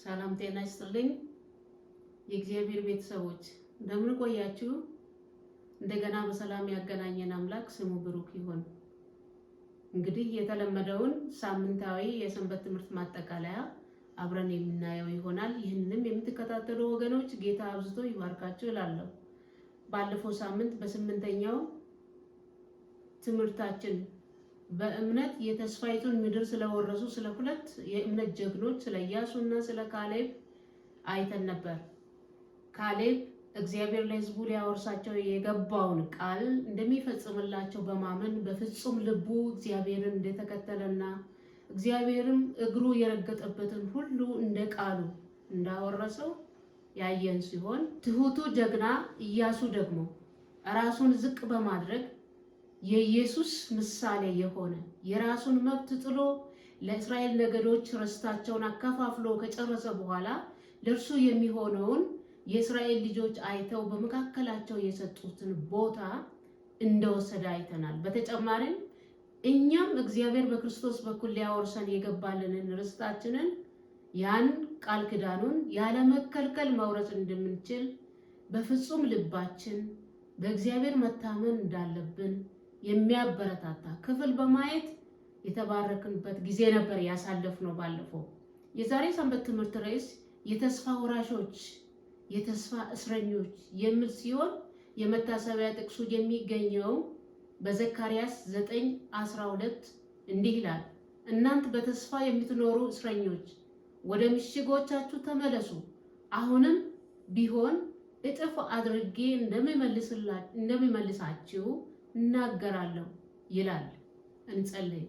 ሰላም ጤና ይስጥልኝ። የእግዚአብሔር ቤተሰቦች እንደምን ቆያችሁ? እንደገና በሰላም ያገናኘን አምላክ ስሙ ብሩክ ይሁን። እንግዲህ የተለመደውን ሳምንታዊ የሰንበት ትምህርት ማጠቃለያ አብረን የምናየው ይሆናል። ይህንንም የምትከታተሉ ወገኖች ጌታ አብዝቶ ይባርካችሁ እላለሁ። ባለፈው ሳምንት በስምንተኛው ትምህርታችን በእምነት የተስፋይቱን ምድር ስለወረሱ ስለ ሁለት የእምነት ጀግኖች ስለ ኢያሱና ስለ ካሌብ አይተን ነበር። ካሌብ እግዚአብሔር ለሕዝቡ ሊያወርሳቸው የገባውን ቃል እንደሚፈጽምላቸው በማመን በፍጹም ልቡ እግዚአብሔርን እንደተከተለና እግዚአብሔርም እግሩ የረገጠበትን ሁሉ እንደ ቃሉ እንዳወረሰው ያየን ሲሆን፣ ትሁቱ ጀግና ኢያሱ ደግሞ ራሱን ዝቅ በማድረግ የኢየሱስ ምሳሌ የሆነ የራሱን መብት ጥሎ ለእስራኤል ነገዶች ርስታቸውን አከፋፍሎ ከጨረሰ በኋላ ለእርሱ የሚሆነውን የእስራኤል ልጆች አይተው በመካከላቸው የሰጡትን ቦታ እንደወሰደ አይተናል። በተጨማሪም እኛም እግዚአብሔር በክርስቶስ በኩል ሊያወርሰን የገባልንን ርስታችንን ያን ቃል ኪዳኑን ያለመከልከል መውረስ እንደምንችል በፍጹም ልባችን በእግዚአብሔር መታመን እንዳለብን የሚያበረታታ ክፍል በማየት የተባረክንበት ጊዜ ነበር ያሳለፍነው ባለፈው። የዛሬ ሰንበት ትምህርት ርዕስ የተስፋ ወራሾች የተስፋ እስረኞች የሚል ሲሆን፣ የመታሰቢያ ጥቅሱ የሚገኘው በዘካርያስ 9:12 እንዲህ ይላል፣ እናንት በተስፋ የምትኖሩ እስረኞች ወደ ምሽጎቻችሁ ተመለሱ፣ አሁንም ቢሆን እጥፍ አድርጌ እንደሚመልሳችሁ እናገራለሁ ይላል። እንጸልይ።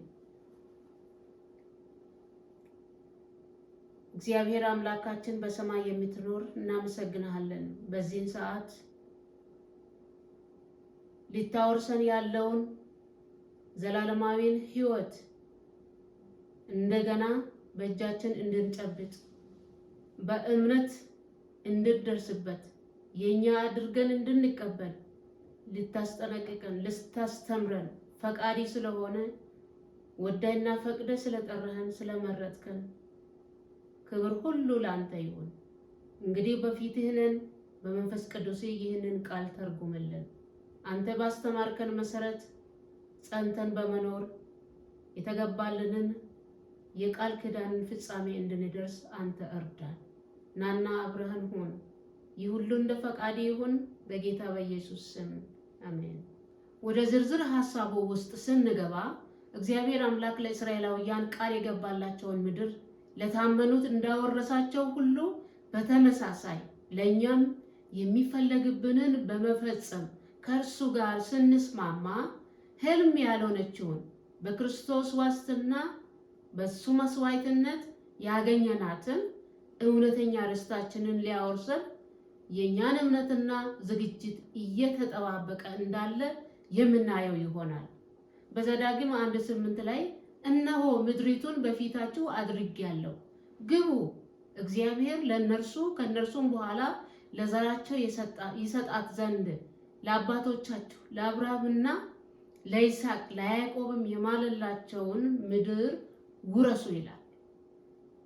እግዚአብሔር አምላካችን በሰማይ የምትኖር እናመሰግንሃለን። በዚህን ሰዓት ሊታወርሰን ያለውን ዘላለማዊን ሕይወት እንደገና በእጃችን እንድንጨብጥ፣ በእምነት እንድንደርስበት፣ የኛ አድርገን እንድንቀበል ልታስጠነቅቀን ልታስተምረን ፈቃዲ ስለሆነ፣ ወዳይና ፈቅደ ስለጠራህን ስለመረጥከን ክብር ሁሉ ለአንተ ይሁን። እንግዲህ በፊትህ ነን። በመንፈስ ቅዱስ ይህንን ቃል ተርጉምልን። አንተ ባስተማርከን መሰረት ጸንተን በመኖር የተገባልንን የቃል ኪዳንን ፍጻሜ እንድንደርስ አንተ እርዳን። ናና አብረህን ሁን። ይህ ሁሉ እንደ ፈቃድ ይሁን፣ በጌታ በኢየሱስ ስም አሜን። ወደ ዝርዝር ሀሳቡ ውስጥ ስንገባ እግዚአብሔር አምላክ ለእስራኤላውያን ቃል የገባላቸውን ምድር ለታመኑት እንዳወረሳቸው ሁሉ በተመሳሳይ ለእኛም የሚፈለግብንን በመፈጸም ከእርሱ ጋር ስንስማማ ህልም ያልሆነችውን በክርስቶስ ዋስትና በሱ መስዋዕትነት ያገኘናትን እውነተኛ ርስታችንን ሊያወርሰን የእኛን እምነትና ዝግጅት እየተጠባበቀ እንዳለ የምናየው ይሆናል። በዘዳግም 1:8 ላይ እነሆ ምድሪቱን በፊታችሁ አድርጌአለሁ፣ ግቡ፣ እግዚአብሔር ለእነርሱ ከእነርሱም በኋላ ለዘራቸው ይሰጣት ዘንድ ለአባቶቻችሁ ለአብርሃምና ለይስሐቅ ለያዕቆብም የማለላቸውን ምድር ውረሱ ይላል።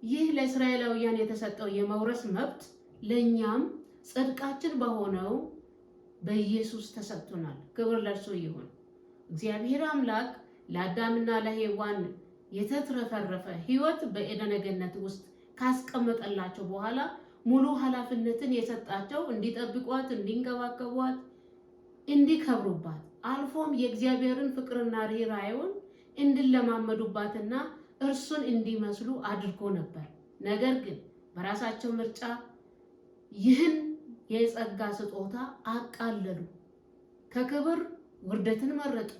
ይህ ለእስራኤላውያን የተሰጠው የመውረስ መብት ለእኛም ጽድቃችን በሆነው በኢየሱስ ተሰጥቶናል። ክብር ለእርሱ ይሁን። እግዚአብሔር አምላክ ለአዳምና ለሔዋን የተትረፈረፈ ሕይወት በኤደን ገነት ውስጥ ካስቀመጠላቸው በኋላ ሙሉ ኃላፊነትን የሰጣቸው እንዲጠብቋት፣ እንዲንከባከቧት፣ እንዲከብሩባት፣ አልፎም የእግዚአብሔርን ፍቅርና ርኅራኄውን እንዲለማመዱባትና እርሱን እንዲመስሉ አድርጎ ነበር። ነገር ግን በራሳቸው ምርጫ ይህን የጸጋ ስጦታ አቃለሉ። ከክብር ውርደትን መረጡ።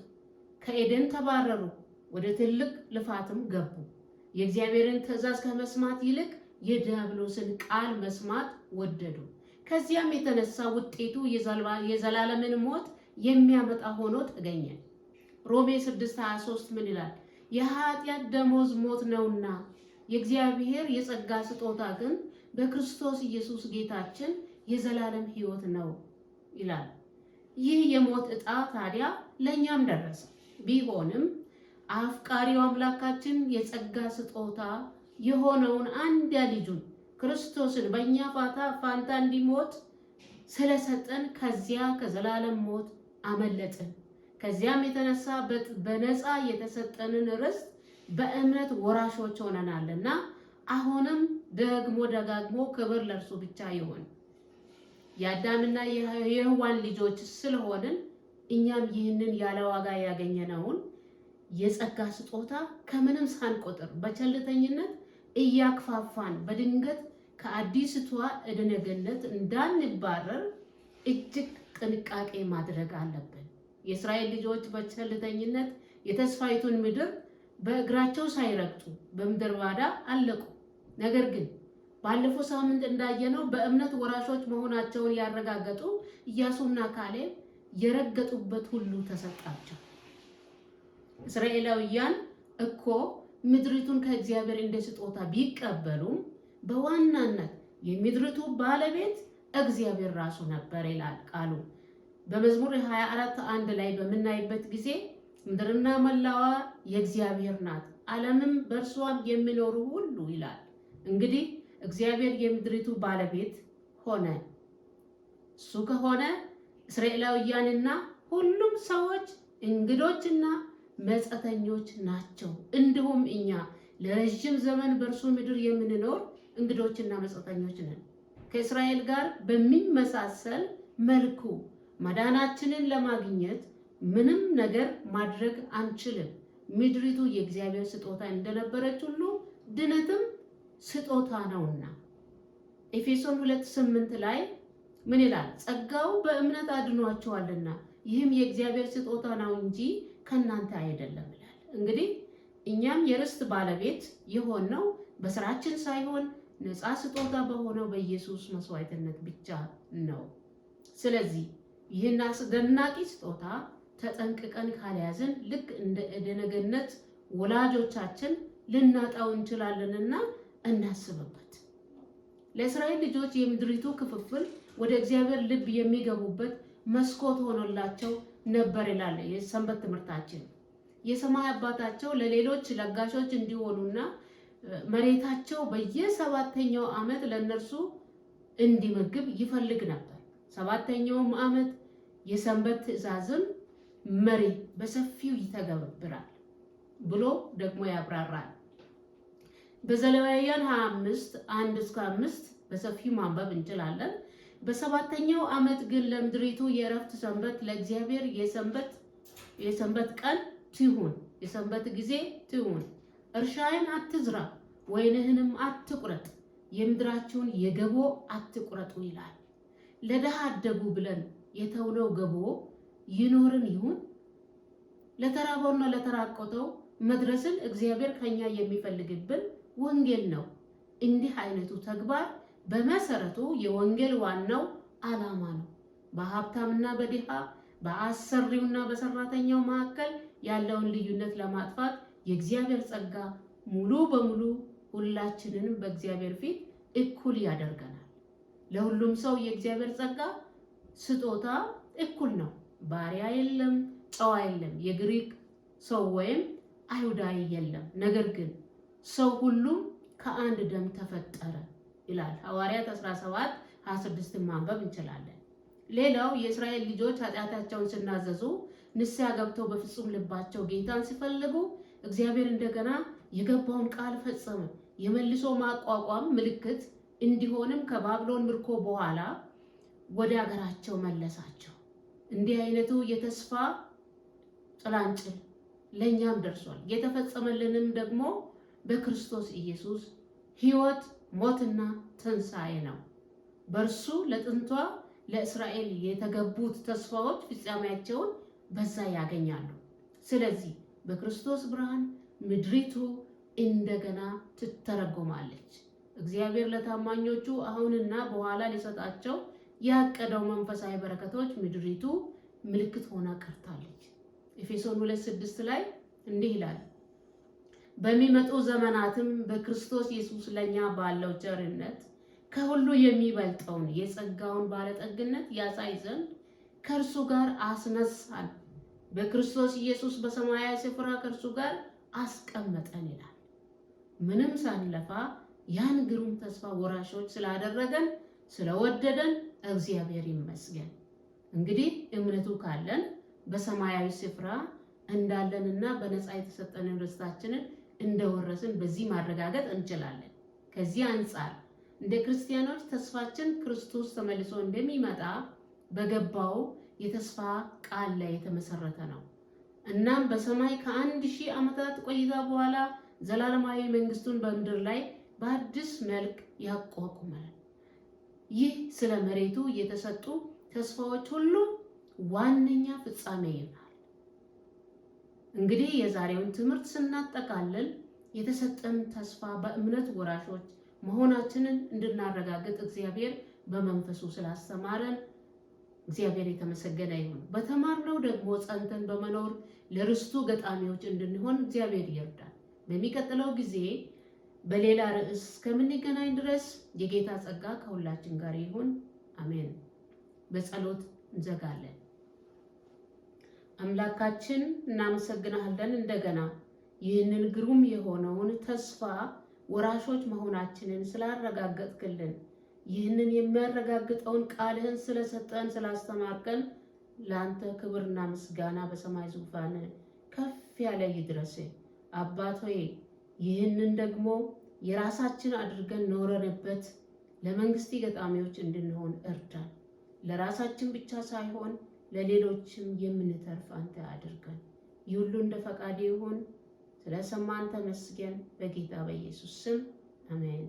ከኤደን ተባረሩ፣ ወደ ትልቅ ልፋትም ገቡ። የእግዚአብሔርን ትእዛዝ ከመስማት ይልቅ የዲያብሎስን ቃል መስማት ወደዱ። ከዚያም የተነሳ ውጤቱ የዘላለምን ሞት የሚያመጣ ሆኖ ተገኘ። ሮሜ 6:23 ምን ይላል? የኃጢአት ደሞዝ ሞት ነውና የእግዚአብሔር የጸጋ ስጦታ ግን በክርስቶስ ኢየሱስ ጌታችን የዘላለም ሕይወት ነው ይላል። ይህ የሞት ዕጣ ታዲያ ለእኛም ደረሰ። ቢሆንም አፍቃሪው አምላካችን የጸጋ ስጦታ የሆነውን አንድያ ልጁን ክርስቶስን በእኛ ፋንታ እንዲሞት ስለሰጠን ከዚያ ከዘላለም ሞት አመለጥን። ከዚያም የተነሳ በነፃ የተሰጠንን ርስት በእምነት ወራሾች ሆነናልና አሁንም ደግሞ ደጋግሞ ክብር ለእርሱ ብቻ ይሁን። የአዳምና የሔዋን ልጆች ስለሆንን እኛም ይህንን ያለ ዋጋ ያገኘነውን የጸጋ ስጦታ ከምንም ሳንቆጥር በቸልተኝነት እያክፋፋን በድንገት ከአዲስቷ ዔድን ገነት እንዳንባረር እጅግ ጥንቃቄ ማድረግ አለብን። የእስራኤል ልጆች በቸልተኝነት የተስፋይቱን ምድር በእግራቸው ሳይረግጡ በምድረ በዳ አለቁ። ነገር ግን ባለፈው ሳምንት እንዳየነው በእምነት ወራሾች መሆናቸውን ያረጋገጡ ኢያሱና ካሌብ የረገጡበት ሁሉ ተሰጣቸው። እስራኤላውያን እኮ ምድሪቱን ከእግዚአብሔር እንደ ስጦታ ቢቀበሉም በዋናነት የምድሪቱ ባለቤት እግዚአብሔር ራሱ ነበር ይላል ቃሉ። በመዝሙር 24:1 ላይ በምናይበት ጊዜ ምድርና መላዋ የእግዚአብሔር ናት፣ ዓለምም በእርሷም የሚኖሩ ሁሉ ይላል። እንግዲህ እግዚአብሔር የምድሪቱ ባለቤት ሆነ። እሱ ከሆነ እስራኤላውያንና ሁሉም ሰዎች እንግዶችና መጻተኞች ናቸው። እንዲሁም እኛ ለረዥም ዘመን በእርሱ ምድር የምንኖር እንግዶችና መጻተኞች ነን። ከእስራኤል ጋር በሚመሳሰል መልኩ መዳናችንን ለማግኘት ምንም ነገር ማድረግ አንችልም። ምድሪቱ የእግዚአብሔር ስጦታ እንደነበረች ሁሉ ድነትም ስጦታ ነውና። ኤፌሶን 2:8 ላይ ምን ይላል? ጸጋው በእምነት አድኗቸዋልና ይህም የእግዚአብሔር ስጦታ ነው እንጂ ከእናንተ አይደለም ይላል። እንግዲህ እኛም የርስት ባለቤት የሆነው በስራችን ሳይሆን ነፃ ስጦታ በሆነው በኢየሱስ መስዋዕትነት ብቻ ነው። ስለዚህ ይህን አስደናቂ ስጦታ ተጠንቅቀን ካልያዝን ልክ እንደ ዔድን ገነት ወላጆቻችን ልናጣው እንችላለንና እናስብበት። ለእስራኤል ልጆች የምድሪቱ ክፍፍል ወደ እግዚአብሔር ልብ የሚገቡበት መስኮት ሆኖላቸው ነበር ይላል የሰንበት ትምህርታችን። የሰማይ አባታቸው ለሌሎች ለጋሾች እንዲሆኑና መሬታቸው በየሰባተኛው ዓመት ለእነርሱ እንዲመግብ ይፈልግ ነበር። ሰባተኛውም ዓመት የሰንበት ትእዛዝን መሪ በሰፊው ይተገብራል ብሎ ደግሞ ያብራራል። በዘሌዋውያን 25:1-5 በሰፊው ማንበብ እንችላለን። በሰባተኛው ዓመት ግን ለምድሪቱ የእረፍት ሰንበት ለእግዚአብሔር የሰንበት ቀን ትሁን፣ የሰንበት ጊዜ ትሁን። እርሻህን አትዝራ፣ ወይንህንም አትቁረጥ፣ የምድራችሁን የገቦ አትቁረጡ ይላል። ለድሃ አደጉ ብለን የተውነው ገቦ ይኖርን ይሁን? ለተራበውና ለተራቆተው መድረስን እግዚአብሔር ከኛ የሚፈልግብን ወንጌል ነው። እንዲህ አይነቱ ተግባር በመሰረቱ የወንጌል ዋናው ዓላማ ነው። በሀብታምና በድሃ በአሰሪውና በሰራተኛው መካከል ያለውን ልዩነት ለማጥፋት የእግዚአብሔር ጸጋ ሙሉ በሙሉ ሁላችንንም በእግዚአብሔር ፊት እኩል ያደርገናል። ለሁሉም ሰው የእግዚአብሔር ጸጋ ስጦታ እኩል ነው። ባሪያ የለም፣ ጨዋ የለም፣ የግሪክ ሰው ወይም አይሁዳዊ የለም። ነገር ግን ሰው ሁሉም ከአንድ ደም ተፈጠረ ይላል። ሐዋርያት 17:26 ማንበብ እንችላለን። ሌላው የእስራኤል ልጆች ኃጢአታቸውን ሲናዘዙ ንስሐ ገብተው በፍጹም ልባቸው ጌታን ሲፈልጉ እግዚአብሔር እንደገና የገባውን ቃል ፈጸመ። የመልሶ ማቋቋም ምልክት እንዲሆንም ከባቢሎን ምርኮ በኋላ ወደ አገራቸው መለሳቸው። እንዲህ አይነቱ የተስፋ ጭላንጭል ለእኛም ደርሷል። የተፈጸመልንም ደግሞ በክርስቶስ ኢየሱስ ሕይወት፣ ሞትና ትንሣኤ ነው። በእርሱ ለጥንቷ ለእስራኤል የተገቡት ተስፋዎች ፍጻሜያቸውን በዛ ያገኛሉ። ስለዚህ በክርስቶስ ብርሃን ምድሪቱ እንደገና ትተረጎማለች። እግዚአብሔር ለታማኞቹ አሁንና በኋላ ሊሰጣቸው ያቀደው መንፈሳዊ በረከቶች ምድሪቱ ምልክት ሆና ቀርታለች። ኤፌሶን 2:6 ላይ እንዲህ ይላል፣ በሚመጡ ዘመናትም በክርስቶስ ኢየሱስ ለኛ ባለው ቸርነት ከሁሉ የሚበልጠውን የጸጋውን ባለጠግነት ያሳይ ዘንድ ከእርሱ ጋር አስነሳን፣ በክርስቶስ ኢየሱስ በሰማያዊ ስፍራ ከእርሱ ጋር አስቀመጠን ይላል። ምንም ሳንለፋ ያን ግሩም ተስፋ ወራሾች ስላደረገን ስለወደደን እግዚአብሔር ይመስገን። እንግዲህ እምነቱ ካለን በሰማያዊ ስፍራ እንዳለንና በነፃ የተሰጠንን ርስታችንን እንደወረስን በዚህ ማረጋገጥ እንችላለን። ከዚህ አንጻር እንደ ክርስቲያኖች ተስፋችን ክርስቶስ ተመልሶ እንደሚመጣ በገባው የተስፋ ቃል ላይ የተመሰረተ ነው። እናም በሰማይ ከ1000 ዓመታት ቆይታ በኋላ ዘላለማዊ መንግስቱን በምድር ላይ በአዲስ መልክ ያቋቁማል። ይህ ስለ መሬቱ የተሰጡ ተስፋዎች ሁሉ ዋነኛ ፍጻሜ ይሆናል። እንግዲህ የዛሬውን ትምህርት ስናጠቃልል የተሰጠን ተስፋ በእምነት ወራሾች መሆናችንን እንድናረጋግጥ እግዚአብሔር በመንፈሱ ስላስተማረን እግዚአብሔር የተመሰገነ ይሁን። በተማርነው ደግሞ ጸንተን በመኖር ለርስቱ ገጣሚዎች እንድንሆን እግዚአብሔር ይርዳል። በሚቀጥለው ጊዜ በሌላ ርዕስ እስከምንገናኝ ድረስ የጌታ ጸጋ ከሁላችን ጋር ይሁን። አሜን። በጸሎት እንዘጋለን። አምላካችን እናመሰግናለን። እንደገና ይህንን ግሩም የሆነውን ተስፋ ወራሾች መሆናችንን ስላረጋገጥክልን፣ ይህንን የሚያረጋግጠውን ቃልህን ስለሰጠን ስላስተማርከን ለአንተ ክብርና ምስጋና በሰማይ ዙፋን ከፍ ያለ ይድረስ። አባት ሆይ፣ ይህንን ደግሞ የራሳችን አድርገን ኖረንበት ለመንግስት ገጣሚዎች እንድንሆን እርዳን። ለራሳችን ብቻ ሳይሆን ለሌሎችም የምንተርፍ አንተ አድርገን። ይህ ሁሉ እንደ ፈቃድ ይሁን። ስለሰማን ተመስገን። በጌታ በኢየሱስ ስም አሜን።